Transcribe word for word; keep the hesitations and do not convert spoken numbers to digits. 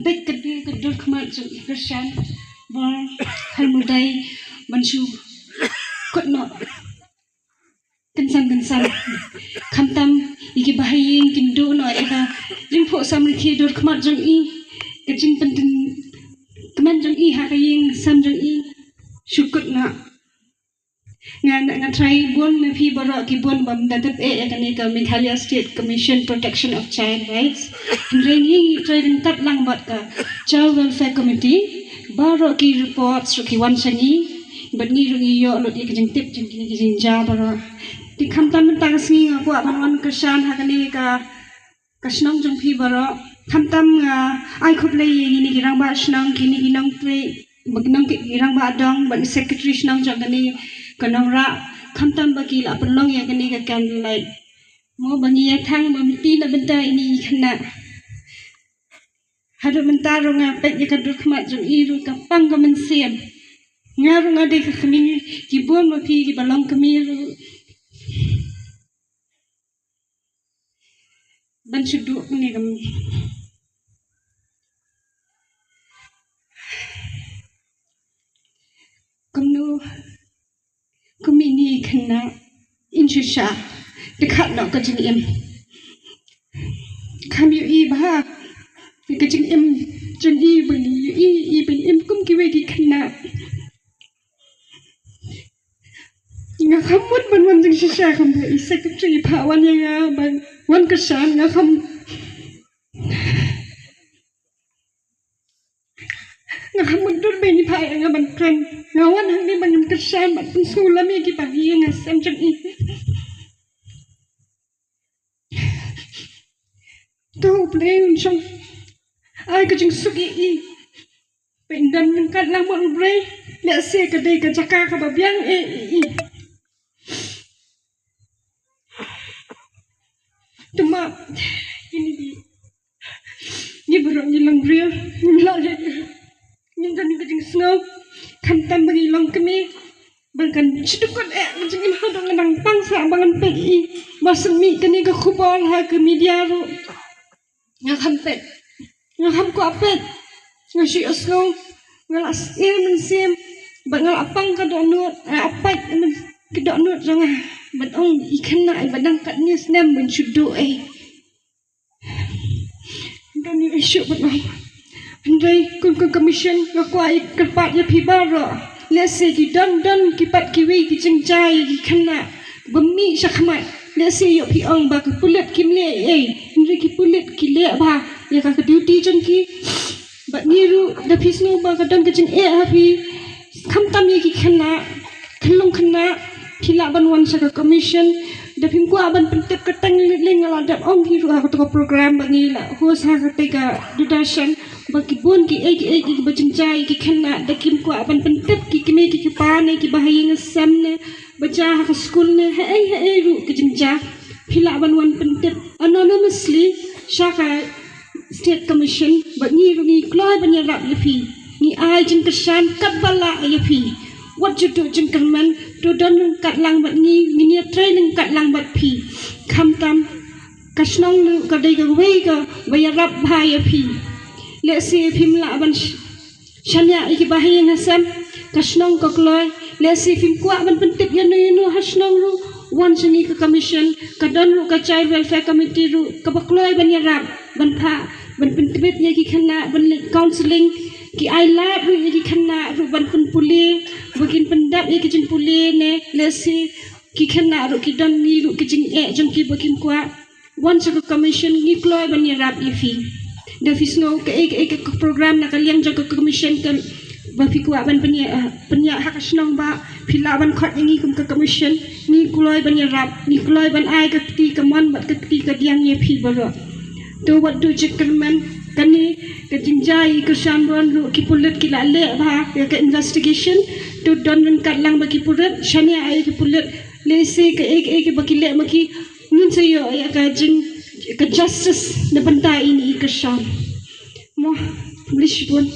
Bad ka dei ka dur khmat jong i kyrshan bor ha lymudai ban shu kut noh kynsan kynsan. Khamtam ïa ki bahaïing kin duh noh ïa ka jingphuh samrkhie dur khmat jong i, ka jingpyntip kmen jong i ha ka ïing sem jong i. Shu kut noh. Nga, nga trai bun na phi baroh ki bun bym da tip eh ïa kane ka Meghalaya State Commission Protection of Child Rights. Hynrei ngi ngi trai ryngkat lang bad ka Child Welfare Committee. Baroh ki reports ruh ki wan sha ngi bad ngi ruh ngi ïoh lut ïa ka jingtip jong kine ki jingjia baroh. Te khamtam mynta ka sngi nga kwah ban wan kyrshan ha kane ka ka shnong jong phi baroh. Khamtam nga ai khublei ïa kine ki rangbah shnong, kine ki nongtrei, bad ki nong ki rangbah dong, bad ki secretary shnong jong kane ka nongrah. Khamtam ba ki la pynlong ïa kane ka candlelight. Mo ba ngi ïa thang ba mynta na bynta ine i khynnah. Haduh mynta ruh nga peit ïa ka dur khmat jong i ruh ka pang ka mynsiem. Nga ruh nga dei ka kmie, ki bun ba phi ki ba long kmie ruh ban shu duh kane ka. Kumno kum ine i khynnah in shu shah dkhot noh ka jingim. Kham ïohi bha ka jingim jong i ba ngi ïohi i ban im kum kiwei ki khynnah. Nga kham mut ban wan jingshisha kumba i secretary i phah wan ïa nga ban wan kyrshan, nga kham, nga kham mut dur ba i phah ïa nga ban kren. Nga wan hangne ban wan kyrshan ban pynsngewlem ïa ki bahaïing hasem jong i. To U Blei un shong ai ka jingsuk ïa i. Pynban ryngkat lang bad U Blei, lehse ka dei ka jaka kaba biang eh ïa i. Te ma, ini di, ngi baroh ngi long briew, ngi lah leh, ngin don ka jingsngew, khamtam ba ngi long kmie, ba kan shu dukot eh ka jingim haduh ngan nang pang sah ba ngan peit ïa i. Ba shu mih kane ka khubor ha ka media ruh, nga kham peit, nga kham kwah peit. Nga shu ïohsngew, nga la sngewsih mynsiem, bad nga la pang ka dohnud, nga la peit ka dohnud jong nga. Bad ong i khynnah iba dang katne snem ban shu duh ei. Don ïa i shuh bad ong. Hynrei kum ka commission nga kwah ïa kyrpad ïa phi baroh. Lehse ki don don ki pat kiwei ki jingjia ïa ki khynnah ba mih shakhmat. Lehse ïoh phi ong ba ki pulit kim leh ei ei, hynrei ki pulit ki leh bha ïa ka, ka duty jong ki. Bad ngi ruh da phi sngew ba ka don ka jingeh ha phi, khamtam ïa ki khynnah, khyllung khynnah, phi lah ban wan sha ka commission. Da phim kwah ban pyntip ka teng lei lei nga la dep ong hi ruh ha kato ka program ba ngi la host ha kata ka Doordarshan, ba ki bun ki ei ki ei kiba jingjia ïa ki khynnah, da kim kwah ban pyntip ki kmie ki kpa ne kiba ha ïing ha sem ne ba jia ha ka skul ne ha ei ha ei ruh ka jingjia. Phi lah ban wan pyntip anonymously sha ka State Commission, bad ngi ruh ngi kloi ban ïarap ïa phi. Ngi ai jingkyrshan katba lah ïa phi. Wat ju duh jingkyrmen, to don ryngkat lang bad ngi, ngin ïatrei ryngkat lang bad phi. Khamtam ka shnong ruh ka dei kawei kaba ïarap bha ïa phi. Lehse phim lah ban sh- shaniah ïa kiba ha ïing ha sem, ka shnong ka kloi. Lehse phim kwah ban pyntip ïano ïano ha shnong ruh, wan sha ngi ka commission. Ka don ruh ka Child Welfare Committee ruh kaba kloi ban ïarap, ban phah, ban pyntbit ïa ki khynnah, ban leit counselling. Ki ai lad ruh ïa ki khynnah ruh ban pynpule, ba kin pyndap ïa ki jingpule ne lehse ki khynnah ruh ki don, ngi ruh ki jingeh jong ki ba kim kwah. Wan sha ka commission, ngi kloi ban ïarap ïa phi. Da phi sngew kaei kaei ka program na ka liang jong ka commission kaba phi kwah ban pynïa, ah, pynïa ha ka shnong, ba phi lah ban khot ïa ngi kum ka commission. Ngi kloi ban ïarap, ngi kloi ban ai ka kti kamon bad ka kti kadiang ïa phi baroh. To wat duh jingkyrmen, kane ka jingjia i kyrshan bun ruh ki pulit ki la leh bha ïa ka investigation. To don ryngkat lang bad ki pulit, shaniah ïa ki pulit. Lehse kaei kaei kaba ki leh ma ki, ngin sa ïoh ïa ka jing, ka justice na bynta ine i kyrshan. Mo, khublei shibun.